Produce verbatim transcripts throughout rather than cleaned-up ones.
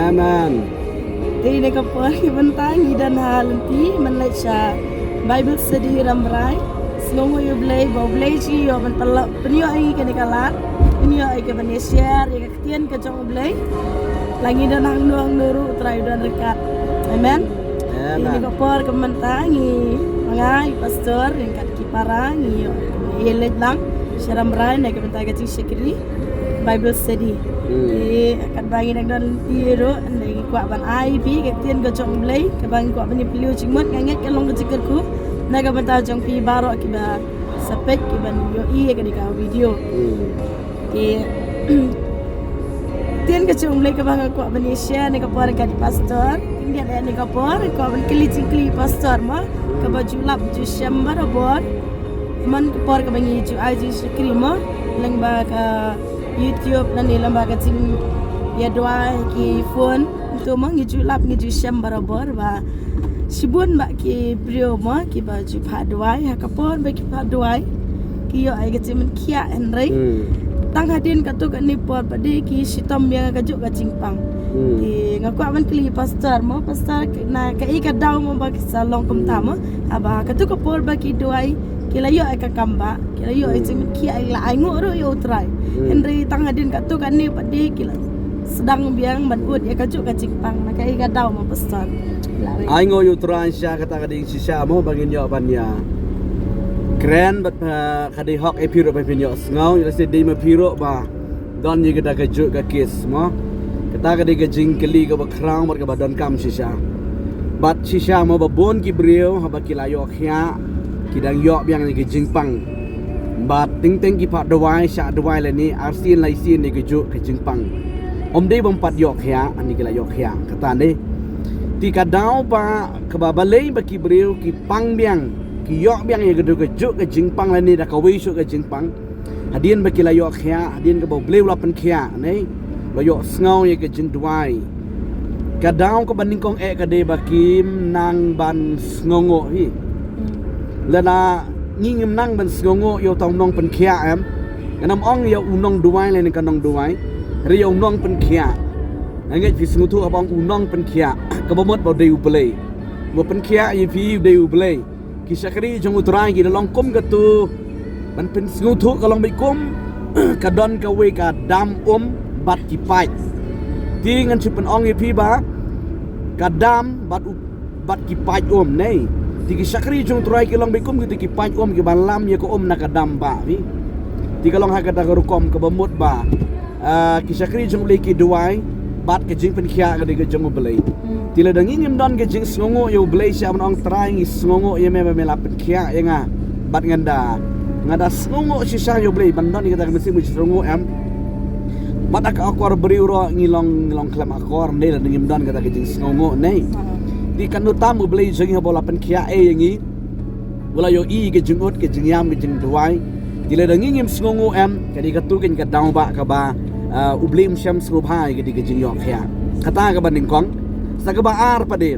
Amen. Te ïa kane ka por, ïa mynta ngi don ha lynti ban leit sha Bible study Rambrai. Sngewnguh ïa U Blei ba U Blei u ïoh ban pynlong, pynïoh ïa ngi kane ka lad, pynïoh ïa ka ban ïa share ïa ka ktien ka jong U Blei. La ngi don hangno hangno ruh, U Trai u don ryngkat. Amen. Amen. Ïa kane ka por ka mynta ngi, ma nga i pastor ryngkat ki para ngi ïoh ïa leit lang sha Rambrai na ka bynta ka jingshakri Bible study. Hmm. Te katba ngi dang don lynti ruh, ngi kwah ban ai phi ka ktien ka jong U Blei, kaba ngi kwah ban ïa pynlong jingmut, nga ngeit kan long ka jingkyrkhu na ka bynta jong phi baroh kiba sa peit, kiban ïohi ïa kane ka video. Hmm. Te ktien ka jong U Blei kaba nga kwah ban ïa share na ka por ka dei pastor. Khyndiat ïa kane ka por nga kwah ban kylli jingkylli pastor mo, kaba ju lap ju shem barabor man ka por kaba ngi ju ai jingshakri mo, lyngba ka YouTube lane lyngba ka jingïaduwai ki phone. Kumto mo ngi ju lap ngi ju shem barabor ba shibun bah ki briew mo kiba ju phah duwai, ha ka por ba ki phah duwai ki ïoh ïa ka jingpynkhiah, hynrei Hmm. tang hadien katto katne por pat de ki shitom biang ha kajuh ka jingpang. Hmm. Te nga kwah ban kylli pastor mo, pastor, na kaei ka daw mo ba ki sa long kumta mo, haba katto ka por ba ki duwai ki la ïoh ïa ka kam bah, ki la ïoh ïa Hmm. jingpynkhiah, ki la ainguh ruh ïa U Trai. Hmm. Hynrei tang hadien katto katne pat de ki la sdang biang ban ud ïa kajuh ka jingpang, na kaei ka daw mo pastor? Ainguh ïa U Trai shisha, kata ka dei shisha mo ba ngin ïoh ban ïa kren bad, eh, ka dei hok ïa phi ruh ba phin ïoh sngew, ïa lehse dei ma phi ruh ba don ïa kata kajuh ka case mo. Kata ka dei ka jingkylli kaba khraw bad kaba donkam shisha. Bad shisha mo ba bun ki briew haba ki la ïoh khiah ki dang ïoh biang ïa ka jingpang. Bad teng teng ki phah duwai, shah duwai lane arsien laisien ïa kajuh ka jingpang. Ym dei bym pat ïoh khiah, hynrei ki la ïoh khiah. Kata ne. Te ka daw ba kaba balei ba ki briew ki pang biang, ki ïoh biang ïa kajuh kajuh ka jingpang lane da kawei shuh ka jingpang. Hadien ba ki la ïoh khiah, hadien kaba U Blei u la pynkhiah, ne? Ba ïoh sngew ïa ka jingduwai. Ka daw kaba nyngkong eh ka dei ba kim nang ban sngewnguh hi. Hmm. Lada ngi ngim nang ban sngewnguh ïa uta u nongpynkhiah em. Ngan ym ong ïa u nongduwai lane ka nongduwai. Hynrei ïa u nongpynkhiah. Nga ngeit phi sngewthuh haba ong u nongpynkhiah. Kaba mut ba u dei U Blei. Ba pynkhiah ïa phi u dei U Blei. Ki shakri jong U Trai ki la long kum katu. Ban pynsngewthuh ka long beit kum ka don kawei ka dam um bad ki paid. Te ngan shu pynong ïa phi ba ka dam bad u, bad ki paid um ne. Te ki shakri jong U Trai ki long beit kum katu ki paid um kiba lam ïa ka um na ka dam bah phi. Te ka long ha kata ka rukom kaba mut ba Ah, ki shakri jong U Blei ki duwai bad ka jingpynkhiah ka dei ka jong U Blei. Hmm. Te lada ngi ngim don ka jingsngewnguh ïa U Blei shisha ban ong Trai ngi sngewnguh ïa me ba me la pynkhiah ïa nga. Bad ngan da, nga da sngewnguh shisha ïa U Blei ban don ïa kata ka mynsiem jingsngewnguh em. Bad ha ka akor briew ruh ngi long, ngi long khlem akor ne lada ngim don kata ka jingsngewnguh ne. Hmm. Te katno tam U Blei jong ngi haba u la pynkhiah eh ïa ngi. U la ïohi ka jingud, ka jingïam, ka jingduwai. Te lada ngi ngim sngewnguh em, ka dei katu keiñ ka daw bah kaba, ah, U Blei um shym sngewbha ïa ka dei ka jingïoh khiah. Kata kaba nyngkong, sa kaba ar pat de.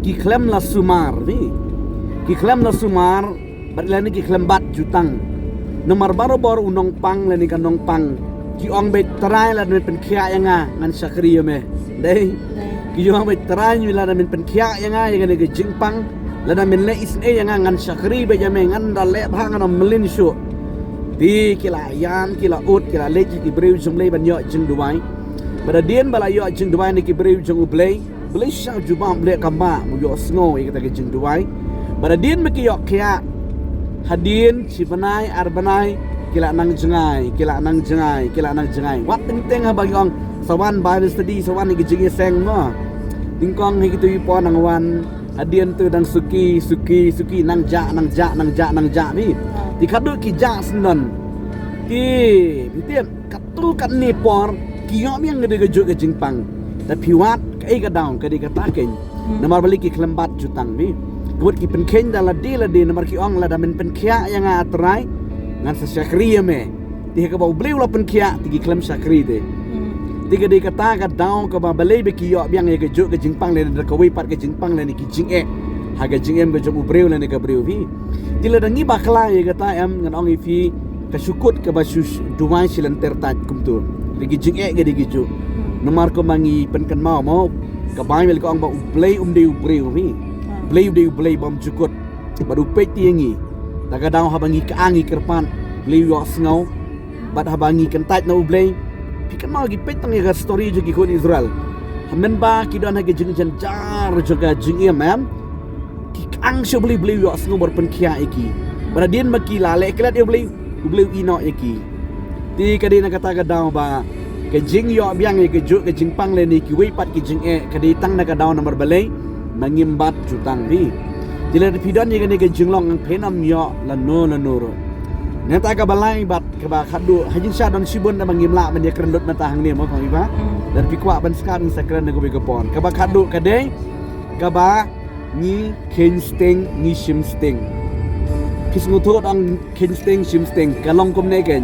Ki khlem la sumar, ne. Ki khlem la sumar, bad lane ki khlem bat jutang. Namar barabor u nongpang lane ka nongpang. Ki ong beit Trai lada men pynkhiah ïa nga ngan shakri ïa me. Dei. Dei. Ki ong beit Trai lada men pynkhiah ïa nga ïa kane ka jingpang. Lada men leh isynei ïa nga ngan shakri beit ïa me ngan da leh bha ngan ym mlien shuh. Te ki la ïam ki la ud ki la leit ki briew jong U Blei ban ïoh jingduwai. Bad hadien ba la ïoh jingduwai na ki briew jong U Blei. Blei shisha jubab leh kam ba u ïoh sngew ïa kata ka jingduwai. Bad hadien ba ki ïoh khiah. Hadien shi bnai ar bnai ki la nang jngai, ki la nang jngai, ki la nang jngai. Wat teng teng haba ki ong sa wan Bible study, sa wan ïa ki jingïaseng mo. Nyngkong hi kitu i por nang wan. Hadien tu dang suki, suki, suki nang jah, nang jah, nang jah, nang jah ni. Te khadduh ki jah syndon. Te, phi tip, katto katne por, ki ïoh biang ka dei kajuh ka jingpang. Da phi wad, kaei ka daw, ka dei kata keiñ. Hmm. Namar balei ki khlem bat jutang ni. Ka mut ki pynkheiñ da lade lade, namar ki ong lada men pynkhiah ïa nga Trai, ngan sa shakri ïa me. Te ha kaba U Blei u la pynkhiah, te ki khlem shakri te. Hmm. Te ka dei kata ka daw kaba balei ba ki ïoh biang ïa kajuh ka jingpang lane da kawei pat ka jingpang lane ki jingeh. Ha ka jingim ka jong u briew lane ka briew phi. Te lada ngi bakla ïa kata em ngan ong ïa phi ka shu kut kaba shu sh-, duwai shi lynter tait kumtu. Lada ki jingeh ka dei kajuh. Namar kumba ngi pynkynmaw mo, ka Baibl ka ong ba U Blei um dei u briew hi. U Blei u dei u Blei bymjukut. Bad u peit ïa ngi. Te ka daw haba ngi kang ngi kyrpad, U Blei u ïohsngew. Bad haba ngi kyntait na U Blei, phi kynmaw, ngi peit tang ïa ka story jong ki khun Israel. Hynmen ba ki don ha ka jingjynjar jong ka jingim, em, ki kang sha U Blei, U Blei u ïohsngew bad pynkhiah ïa ki. Bad hadien ba ki la leh klet ïa U Blei, U Blei u ïehnoh ïa ki. Te ka dei na kata ka daw ba ka jingïoh biang ïa kajuh ka jingpang lane kiwei pat ki jingeh ka dei tang na ka daw namar balei, ma ngim bat jutang hi. Te lada phi don ïa kane ka jinglong, phin ym ïoh lano lano ruh. Nangta kaba lai bad kaba khatduh, ha jingshisha don shibun da ba ngim lah ban ïakren lut mynta hangne mo, kong Eva. Lada phi kwah ban skat ngi sa kren ha kawei ka por. Kaba khatduh ka dei kaba ngi kheiñ sting, ngi shim sting. Ki sngewthuh, ong kheiñ sting shim sting, ka long kumne keiñ.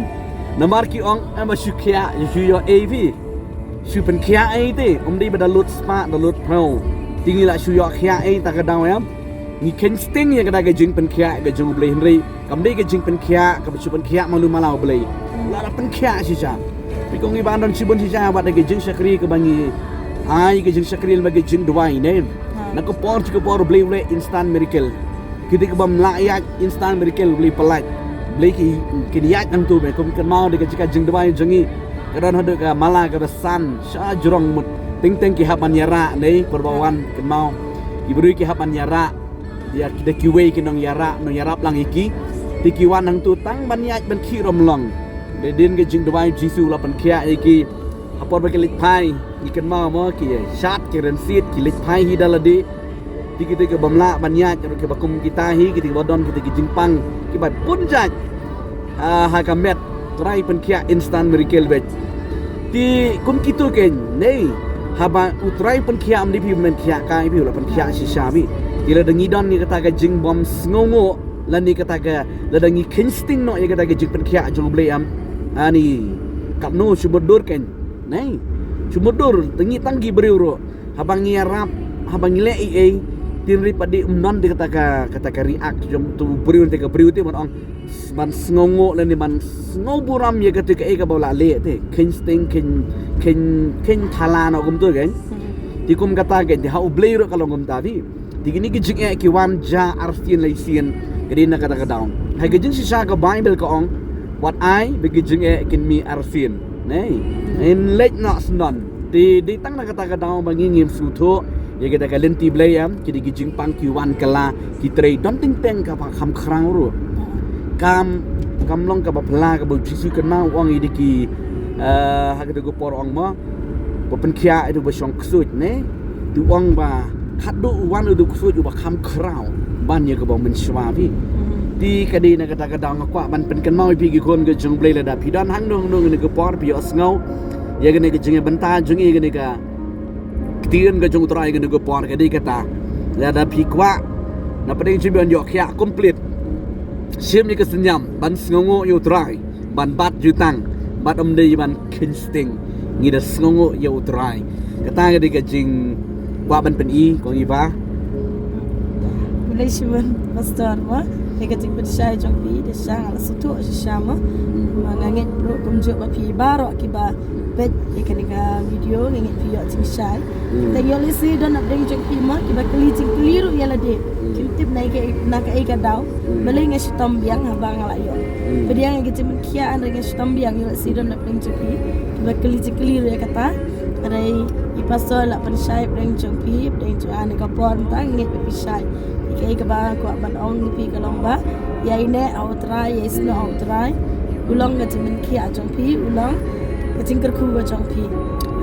Namar ki ong, em, ba shu khiah, shu ïoh ei phi. Shu pynkhiah ei te, ym dei ba da lut spah, da lut phew. Te ngi la shu ïoh khiah ei, ta ka daw, em. Ngi kheiñ sting ïa kata ka jingpynkhiah ka jong U Blei, hynrei kam dei ka jingpynkhiah kaba shu pynkhiah malu mala U Blei. La, la pynkhiah shisha. Phi, kong Eva, don shibun shisha bad ka jingshakri kaba ngi ai ka jingshakri bad ka jingduwai ne. Na ka por sha ka por U Blei u leh instant miracle. Kita kibym lah ïaid, instant miracle U Blei u pyllait. U Blei ki, kin ïaid hangto, me, kum kynmaw da ka jingduwai jong ngi. Ka don haduh ka mala kaba san sha jrong mut. Teng teng ki hap ban ïarah ne, por ba wan, kynmaw. Ki briew ki hap ban ïarah. Ïa, da kiwei ki nongïarap, nongïarap lang ïa ki. Te ki wan hangto tang ban ïaid ban khih romlong. Hadien ka jingduwai U Jisu u la pynkhiah ïa ki. Ha por ba ki leit phai, ngi kynmaw mo, ki shad, ki rynsied, ki leit phai hi da lade. Te kita kibym lah ban ïaid ruh, kiba kum kita hi, kita kiba don kita ki jingpang kiba bun jait. Ah, ha ka met, U Trai pynkhiah instant miracle beit. Te kum kito keiñ, ne, haba U Trai pynkhiah, ym dei phi ban khiah kai phi, u la pynkhiah shisha phi. Te lada ngi don ïa kata ka jingbym sngewnguh, lane kata ka, lada ngi kheiñ sting noh ïa kata ka jingpynkhiah jong U Blei, em. Ani, katno shu mutdur keiñ, ne. Shu mutdur, te ngi tang ki briew ruh. Haba ngi ïarap, haba ngi leh ei ei, hynrei pat dei ym don te kata ka, kata ka react jong uto u briew, te ka briew te ban ong, ban sngewnguh lane ban sngewburom ïa kata kaei kaba u la leh te. Kheiñ sting, kheiñ, kheiñ, kheiñ thala noh kumto keiñ. Te kum kata keiñ, te ha U Blei ruh ka long kumta phi. Te kine ki jingeh ki wan ja arsien laisien, ka dei na kata ka daw. Ha ka jingshisha ka Baibl ka ong, wat ai ba ki jingeh kin mih arsien. Ne, yn leit noh syndon. Te dei tang na kata ka daw ba ngi ngim sngewthuh ïa kita ka lynti Blei, em, ki dei ki jingpang ki wan kylla, ki trei, don teng teng kaba kham khraw ruh. Kam, kam long kaba phylla kaba U Jisu u kynmaw, u ong ïa ki, eh, ha kata ka por ong mo, ba pynkhiah ïa uba shong ksuid, ne. Te u ong ba khatduh u wan uto u ksuid uba kham khraw ban ïa kaba mynshuwa phi. Te ka dei na kata ka daw nga kwah ban pynkynmaw ïa phi ki khun ka jong U Blei, lada phi don hangno hangno kane ka por, phi ïohsngew ïa kane ka jingïabynta jong ngi, ïa kane ka ktien ka jong U Trai kane ka por, ka dei kata. Lada phi kwah na pdeng jong phi ban ïoh khiah complete, shim ïa ka synñiam ban sngewnguh ïa U Trai, ban bat jutang, bad ym dei ban kheiñ sting. Ngi da sngewnguh ïa U Trai. Kata ka dei ka jingkwah ban pyni, kong Eva. Khublei shibun Pastor mo, ïa ka jingpynshai jong phi, da shisha nga la sngewthuh shisha mo. Ma nga ngeit ruh kumjuh ba phi baroh kiba peit ïa kane ka video, nga ngeit phi ïoh jingshai. Te ïoh lehse don napdeng jong phi mo kiba kylli jingkylli ruh ïa lade. Kim tip na kaei, na kaei ka daw. Balei nga shitom biang haba nga la ïoh. Pdiang ïa ka jingpynkhiah, hynrei nga shitom biang, ïoh lehse don napdeng jong phi kiba kylli jingkylli ruh ïa kata. Hynrei i Pastor la pynshai pdeng jong phi, pdeng jong nga, ha kane ka por mynta nga ngeit ba phi shai. Ïa kaei kaba nga kwah ban ong ïa phi ka long ba ïaineh ha U Trai, ïaisnoh ha U Trai. U long ka jingpynkhiah jong phi, u long ka jingkyrkhu ka jong phi.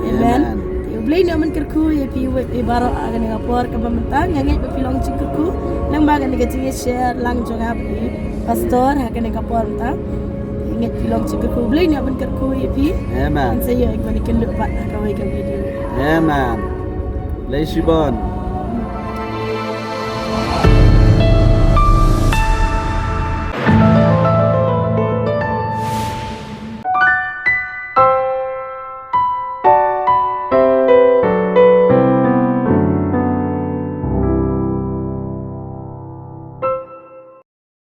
Amen. Te U Blei un ïoh ban kyrkhu ïa phi, wei, baroh ha kane ka por kaba mynta. Nga ngeit ba phi long jingkyrkhu lyngba kane ka jingïashare lang jong nga bad i Pastor ha kane ka por mynta. Nga ngeit phi long jingkyrkhu, U Blei un ïoh ban kyrkhu ïa phi. Amen. Ngan sa ïoh ïa kaba kynduh pat ha kawei ka video. Amen. Khublei shibun.